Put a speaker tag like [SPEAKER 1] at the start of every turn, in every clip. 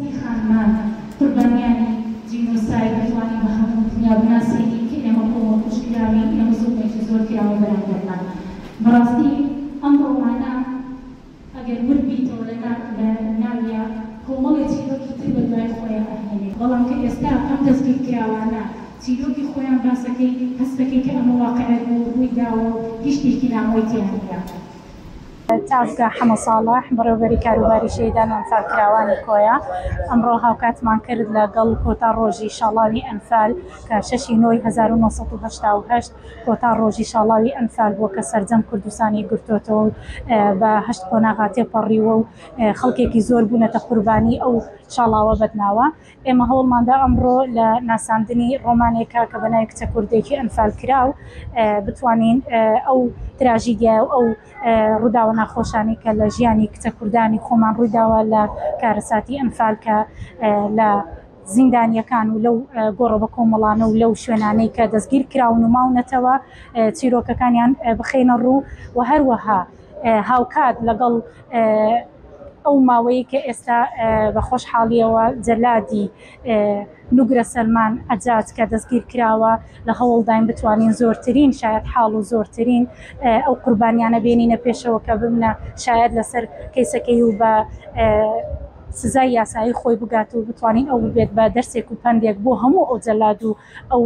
[SPEAKER 1] هەستی خانمان، قوربانیانی جینۆساید بتوانین بە هەموو دنیا بناسێنین کە ئێمە کۆمەڵکوژ کراوین، ئێمە زوڵمێکی زۆر کراوە بەرامبەرمان. بەڕاستی ئەم ڕۆمانە ئەگەر ورد بیتەوە لە ناویا کۆمەڵێ چیرۆکی تر بە دوای خۆیا ئەهێنێ، بەڵام کە ئێستا ئەم دەستگیرکراوانە چیرۆکی خۆیان باسەکەی هەستەکەی کە ئەمە واقعێک بوو ڕووی داوە و هیچ شتێکی نامۆی تیا نییە.
[SPEAKER 2] تاڤگە حەمە ساڵح، بەڕێوەبەری کاروباری شەهیدان و ئەنفالکراوانی کۆیە، ئەمڕۆ هاوکاتمان کرد لەگەڵ کۆتا ڕۆژی شاڵاوی ئەنفال کە شەشی نۆی 1988 کۆتا ڕۆژی شاڵاوی ئەنفال بووە کە سەرجەم کوردستانی گرتۆتەوە و بە هەشت قۆناغا تێپەڕیوە و خەڵکێکی زۆر بوونەتە قوربانی ئەو شاڵاوە بەدناوە. ئێمە هەوڵماندا ئەمڕۆ لە ناساندنی ڕۆمانێکا کە بە ناوی کچە کوردێکی ئەنفالکراو بتوانین ئەو تراژیدیای و ئەو ڕووداوە ناخۆشانەی کە لە ژیانی کچە کوردانی خۆمان ڕوویداوە لە کارەساتی ئەنفال کە لە زیندانیەکان و لەو گۆڕە بە کۆمەڵانە و لەو شوێنانەی کە دەستگیر کراون و ماونەتەوە چیرۆکەکانیان بخەینە ڕوو و هەروەها هاوکات لەگەڵ ئەو ماوەیەی کە ئێستا بە خۆشحاڵیەوە جەلادی نوگرە سەلمان عەجاج کە دەستگیر کراوە لە هەوڵداین بتوانین زۆرترین شایەت حاڵ و زۆرترین ئەو قوربانیانە بێنینە پێشەوە کە ببنە شایەت لەسەر کەیسەکەی و بە سزای یاسایی خۆی بگات و بتوانین ئەو ببێت بە دەرسێک و پەندێک بۆ هەموو ئەو جەلاد و ئەو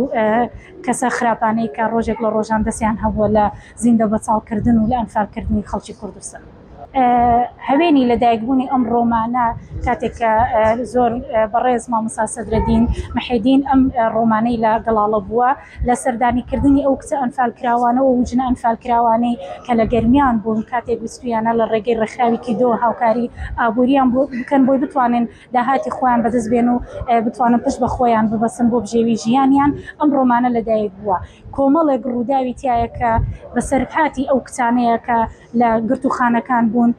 [SPEAKER 2] کەسە خراپانەی کە ڕۆژێک لە ڕۆژان دەستیان هەبووە لە زیندە بەچاڵکردن و لە ئەنفالکردنی خەڵکی کوردستان. هەوێنی لەدایکبوونی ئەم ڕۆمانە کاتێک کە زۆر بەڕێز مامۆستا سەدرەدین محێدین ئەم ڕۆمانەی لە گەڵاڵە بووە لە سەردانیکردنی ئەو کچە ئەنفالکراوانە و ژنە ئەنفالکراوانەی کە لە گەرمیان بوون کاتێک ویستویانە لە ڕێگەی ڕێکخراوی کیدۆ هاوکاری ئابووریان بکەن بۆی بتوانن داهاتی خۆیان بەدەست بێن و بتوانن پشت بە خۆیان ببەستن بۆ بژێوی ژیانیان ئەم ڕۆمانە لەدایک بووە کۆمەڵێک ڕووداوی تایە کە بەسەرهاتی ئەو کچانەیە کە لە گرتووخانەکان بوون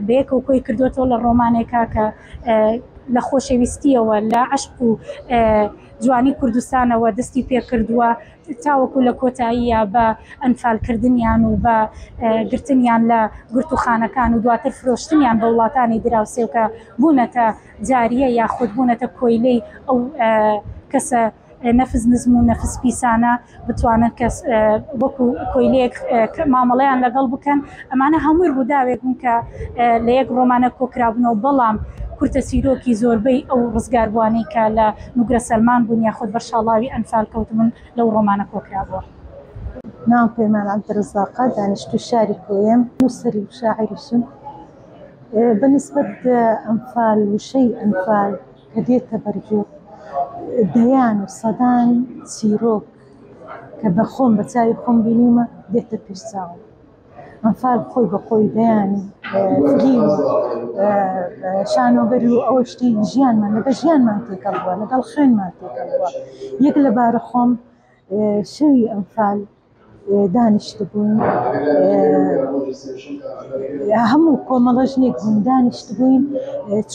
[SPEAKER 2] بەیەکەوە کۆی کردوێتەوە لە ڕۆمانێکا کە لە خۆشەویستیەوە لە عەشق و جوانی کوردستانەوە دەستی پێکردووە تاوەکو لە کۆتاییە بە ئەنفالکردنیان و بە گرتنیان لە گرتوخانەکان و دواتر فرۆشتنیان بە وڵاتانی دراوسێ و کە بوونەتە جاریە یاخود بوونەتە کۆیلەی ئەو کەسە نەفس نزم و نەفس پیسانە بتوانن کەس وەکو کۆیلەیەک مامەڵەیان لەگەڵ بکەن ئەمانە هەمووی ڕووداوێک بوون کە لە یەک ڕۆمانە کۆکرابنەوە بەڵام کورتە چیرۆکی زۆربەی ئەو ڕزگاربووانەی کە لە نوگرە سەلمان بوون یاخود بەر شاڵاوی ئەنفال کەوتبوون لەو ڕۆمانە کۆکرابووە.
[SPEAKER 3] ناوم پەیمان عەبدولرەزاقە، دانیشتووی شاری کۆیەم، نووسەری و شاعیریشم. بە نیسبەت ئەنفال، وشەی ئەنفال کە دێتە بەرگوێ دەیان و سەدان چیرۆک کە بە خۆم بە چاوی خۆم بینیومە دێتە پێش چاوم. ئەنفال خۆی بە خۆی دەیان فلیم و شانۆگەری و ئەوە شتی ژیانمان لەگەڵ ژیانمان تێکەڵ بووە لەگەڵ خوێنمان تێکەڵ بووە یەک لەبارە خۆم شەوی ئەنفال دانیشتبووین هەموو کۆمەڵە ژنێک بوون دانیشتبووین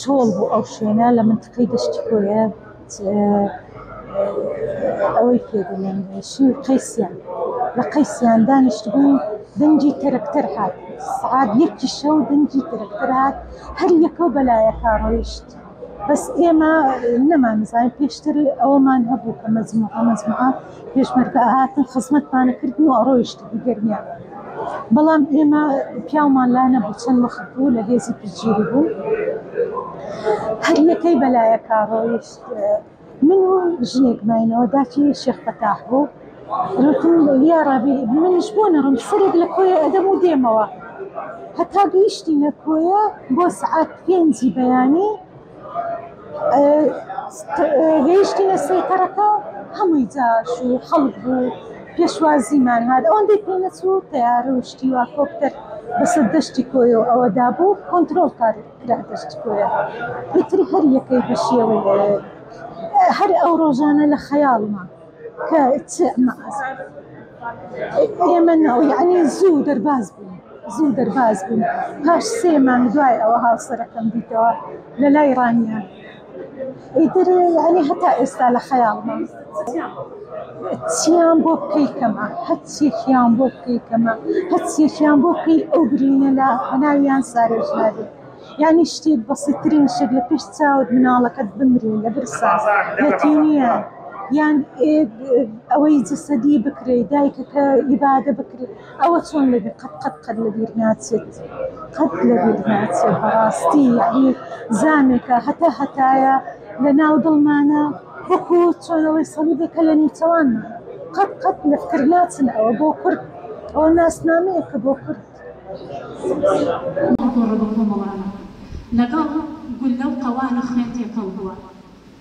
[SPEAKER 3] چۆڵ بوو ئەو شوێنە لە منتقەی دەشتی کۆیە ئەوەی پێ دەڵێن شوی قەیسیان لە قەیسیان دانیشتبووین دەنگی تەرەکتەر هات سعات یەکی شەو دەنگی تەرەکتەر هات هەر یەکەو بەلایەکا ڕۆیشت بەس ئێمە نەمانزانی پێشتر ئەوەمان هەبوو کە مەجموعە مەجموعە پێشمەرگە ئەهاتن خزمەتمانە کردن و ئەڕۆیشت گەرمیان بەڵام ئێمە پیاومان لا نەبوو چەند وەخت بوو لە هێزی پشتگیری بوو هەر یەکەی بەلایەکا ڕۆیشت من و ژنێک ماینەوە داکی شێخ فەتاح بوو وتم یا ڕابی منیش بۆ نەڕم سەرێک لە کۆیە ئەدەم و دێمەوە هەتا گەیشتینە کۆیە بۆ سەعات پێنجی بەیانی گەیشتینە سەیتەرەکە هەمووی جاش و خەڵک بوو پێشوازیمان هات ئەوەندەی پێ نەچوو تەیارە و شتی وا کۆپتەر بەسەر دەشتی کۆیە و ئەوە دابوو کۆنترۆڵ کار کرا دەشتی کۆیە ئیتر هەر یەکەی بە شێوەی هەر ئەو ڕۆژانە لە خەیاڵما کە چ ئێمە یعنی زوو دەرباز بووین زوو دەرباز بووین پاش سێ مانگ دوای ئەوە هاوسەرەکەم دیتەوە لە لای ڕانیان ئیتر یعنی هەتا ئێستا لە خەیاڵمە چیان بۆ بکەی کەمە هەرچیەکیان بۆ بکەی کەمە هەرچیەکیان بۆ بکەی ئەو برینە لە هەناویان سارێژ نابێت. یانی شتێک بەسیترین شت لە پێش چاوت مناڵەکەت بمرێ لە برسا لە تینیە یان ئەوەی جەسەدی بکرێ دایکەکە ئیبادە بکرێ ئەوە چۆن لەبیر قەت قەت قەت لەبیر ناچێت قەت لەبیر ناچێت بەڕاستی یعنی زامێکە هەتا هەتایە لە ناو دڵمانە وەکو چۆنەوەی سەلیبێکە لە نیوچەوانمان قەت قەت لە فکر ناچن ئەوە بۆ کورد ئەوە ناسنامەیەکە بۆ کورد.
[SPEAKER 1] ئەو گۆڕە بە کۆمەڵانە لەگەڵ گوللە و قەوان و خوێن تێکەڵ بووە.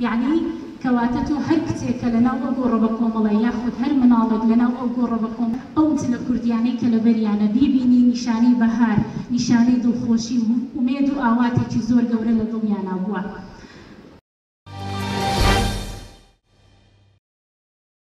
[SPEAKER 1] یەعنی کەواتە تۆ هەر کچێک کە لەناو ئەو گۆڕە بە کۆمەڵە یاخود هەر مناڵێک لەناو ئەو گۆڕە بە کۆمەڵ ئەو جلە کوردیانەی کە لەبەریانە بیبینی نیشانەی بەهار، نیشانەی دڵخۆشی و ئومێد و ئاواتێکی زۆر گەورە لە دڵیانا بووە.